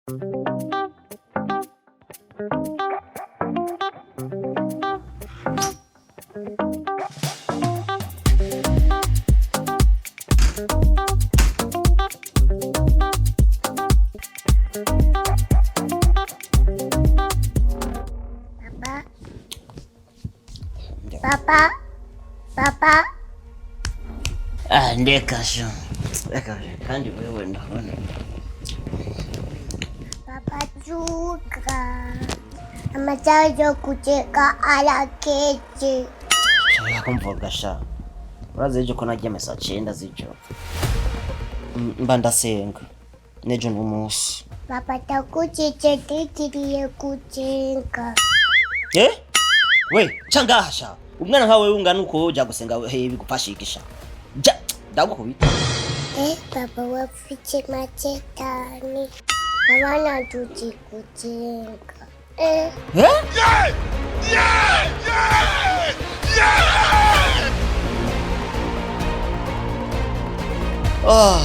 Papa. Papa. Papa. Ah, ndeka sho. Reka kandi wewe ndabona. Papa juga. Amasaha yo guteka arageze. Shaka kumvuga sha. Urazi ejo ko nagiye saa 9 z'ijoro. Mba ndasenga. N'ejo ni umunsi. Papa ndakujije ndikiriye gusenga. Eh? We, ca ngaha sha. Umwana nkawe ungana uko uja gusenga he bigufasha. Ja, ndagukubita. Eh, papa wafite make cyane. Abana tuzi gusenga. Eh. Eh? Oh.